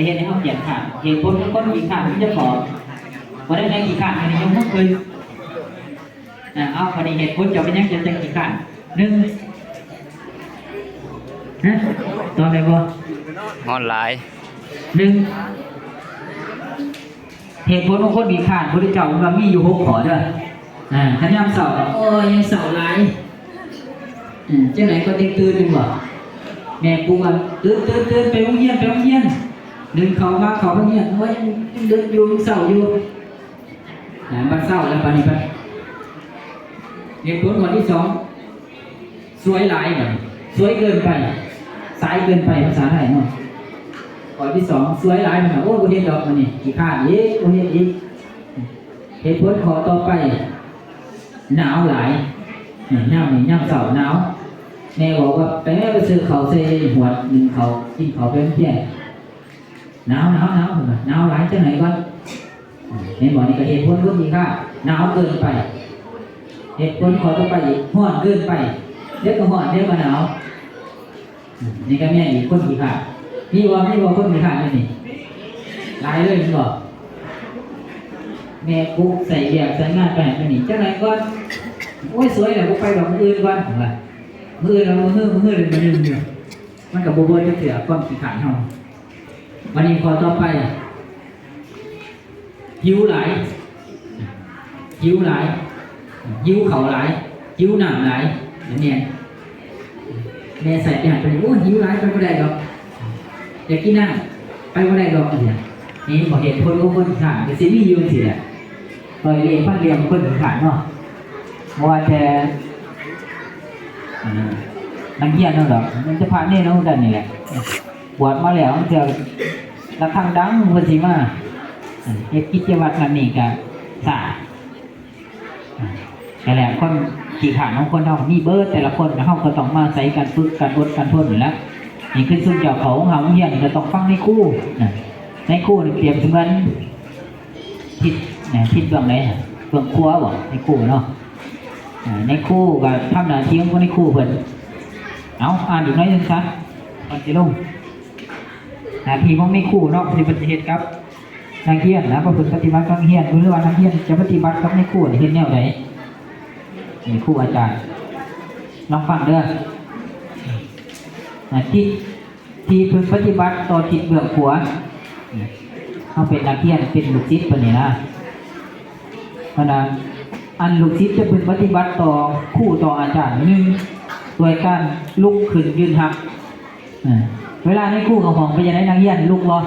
ເຮັດໃຫ້ເຮົາຂຽນຂາດ. ເຫດຜົນຂອງຄົນຂີ້ຂາດມີຈັກຂໍ້? ບໍ່ໄດ້ໃນຂີ້ຂາດໃຫ້ຍົກມືຂຶ້ນ. ອ່າ ເອົາ ບັດນີ້ເຫດຜົນເຈົ້າເປັນຫຍັງເຈົ້າຈັ່ງຂີ້ຂາດ? ໜຶ່ງ ຮະ? ຕອບໄດ້ບໍ່? ຮ້ອນຫຼາຍ. ໜຶ່ງ ເຫດຜົນຂອງຄົນຂີ້ຂາດ ພຸດທະເຈົ້າເພິ່ນວ່າມີຢູ່ຫົກຂໍ້ເດີ້. ອ່າ ຄັນຍາມເຊົ້າກໍ ໂອ້ຍ ຍັງເຊົ້າຫຼາຍ. ອືມ ຈັ່ງໃດກໍຕື່ນຕື່ນແມ່ນບໍ່? ແມ່ປຸກວ່າ ຕື່ນ ຕື່ນ ຕື່ນ ໄປໂຮງຮຽນ ໄປໂຮງຮຽນ. ໜຶ່ງເຂົ້າມາເຂົ້າໂຮງຮຽນ ໂອ້ຍ ຍັງດຶກຢູ່ ຍັງເຊົ້າຢູ່. ອ່າ ບັດເຊົ້າແລ້ວ ບັດນີ້ບັດ ເຫດຜົນຂໍ້ທີສອງ ສວຍຫຼາຍ ບັດນີ້ສວຍເກີນໄປ ສາຍເກີນໄປ ພາສາໄທເນາະ. ຂໍ້ທີສອງ ສວຍຫຼາຍ ບັດນີ້ ໂອ້ຍ ບໍ່ເຮັດດອກ ບັດນີ້ຂີ້ຄ້ານອີກ ບໍ່ເຮັດອີກ. ເຫດຜົນຂໍ້ຕໍ່ໄປ ໜາວຫຼາຍ. ນີ້ ຍາມນີ້ ຍາມເຊົ້າໜາວ ແມ່ບອກວ່າ ໄປແມ່ ໄປຊື້ເຂົ້າໃສ່ຫວດ ໜຶ້ງເຂົ້າ ກິນເຂົ້າໄປໂຮງຮຽນ. ໜາວ ໜາວ ໜາວ ເພິ່ນວ່າ ໜາວຫຼາຍຈັ່ງໃດກ່ອນ. ເຫັນບໍ່? ນີ້ກໍເຫດຜົນຄົນຂີ້ຄ້ານ ໜາວເກີນໄປ. ເຫດຜົນຂໍ້ຕໍ່ໄປອີກ ຮ້ອນເກີນໄປ ດຽວກໍຮ້ອນ ດຽວກໍໜາວ. ນີ້ກໍແມ່ນອີກ ຄົນຂີ້ຄ້ານ. ມີບໍ່? ມີບໍ່ຄົນຂີ້ຄ້ານຢູ່ນີ້? ຫຼາຍເລີຍ ແມ່ນບໍ່? ແມ່ປຸກໃສ່ວຽກໃສ່ງານໄປໃຫ້ມື້ນີ້ ຈັກໜ່ອຍກ່ອນ. ໂອ້ຍ ສວຍແລ້ວ ບໍ່ໄປດອກ ມື້ອື່ນກ່ອນ ເພິ່ນວ່າ. ມື້ອື່ນແລ້ວ ມື້ຮື ມື້ຮື ເລີຍ ມື້ອື່ນຢູ່ ມັນກໍບໍ່ເບິດຈັກເທື່ອ ຄວາມຂີ້ຄ້ານເຮົາ. ບັດນີ້ຂໍ້ຕໍ່ໄປ ຫິວຫຼາຍ ຫິວຫຼາຍ ຫິວເຂົ້າຫຼາຍ ຫິວນ້ຳຫຼາຍ. ແມ່ນ ແມ່ໃສ່ໄປຫາເພິ່ນ ໂອ້ຍ ຫິວຫຼາຍ ໄປບໍ່ໄດ້ດອກ ຢາກກິນນ້ຳ ໄປບໍ່ໄດ້ດອກ. ນີ້ ນີ້ບໍ່ເຫັນຜົນຂອງຄົນຂີ້ຄ້ານ ກໍຊິມີຢູ່ຈັ່ງຊີ້ແຫຼະ ຮ້ອຍເລ່ຍພັນເລ່ຍຂອງຄົນຂີ້ຄ້ານເນາະ. ບໍ່ວ່າແຕ່ ເອີ ນັກຮຽນເຮົາດອກ ມັນຈະພາກເນນເຮົາກັນນີ້ແຫຼະ ບວດມາແລ້ວ ເທື່ອລະຄັງດັງເພິ່ນຊິມາ ເຮັດກິດຈະວັດນັ້ນນີ້ກະຊ້າ. ນັ້ນແຫຼະ ຄົນຂີ້ຄ້ານຂອງຄົນເຮົາມີເບີດ ແຕ່ລະຄົນ ເຮົາກໍຕ້ອງມາໃສ່ກັນ ຝຶກກັນ ອົດກັນທົນນີ້ແຫຼະ. ນີ້ຄືຊຸມເຈົ້າເຂົ້າໂຮງຮຽນ ໂຮງຮຽນນີ້ກໍຕ້ອງຟັງນາຍຄູ ນາຍຄູນີ້ປຽບສະເໝືອນທິດ ນາ ທິດເບື້ອງໃດ? ເບື້ອງຂວາບໍ? ນາຍຄູເນາະ ອາ ນາຍຄູກໍທຳໜ້າທີ່ຂອງນາຍຄູເພິ່ນ. ເອົາ ອ່ານອີກໜ້ອຍໜຶ່ງຊະ ກ່ອນຊິລົງ. ໜ້າທີ່ຂອງນາຍຄູເນາະ ທີ່ເພິ່ນຈະເຮັດກັບ ນັກຮຽນນະ ວ່າເພິ່ນປະຕິບັດກັບນັກຮຽນ ຫຼືວ່ານັກຮຽນຈະປະຕິບັດກັບນາຍຄູນີ້ເຮັດແນວໃດ? ນີ້ ຄູອາຈານ ລອງຟັງເດີ້ ອາ ທີ່ ທີ່ເພິ່ນປະຕິບັດຕໍ່ທິດເບື້ອງຂວາ. ເຮົາເປັນນັກຮຽນ ເປັນລູກສິດເພິ່ນນີ້ນະ ເພາະນັ້ນ ອັນລູກສິດຈະເພິ່ນປະຕິບັດຕໍ່ຄູ ຕໍ່ອາຈານ ໜຶ່ງ ດ້ວຍການລຸກຂຶ້ນຢືນຮັບ. ເອີ ເວລາໃນຄູເຂົ້າຫ້ອງເປັນຈັ່ງໃດ ນັກຮຽນລຸກບໍ່?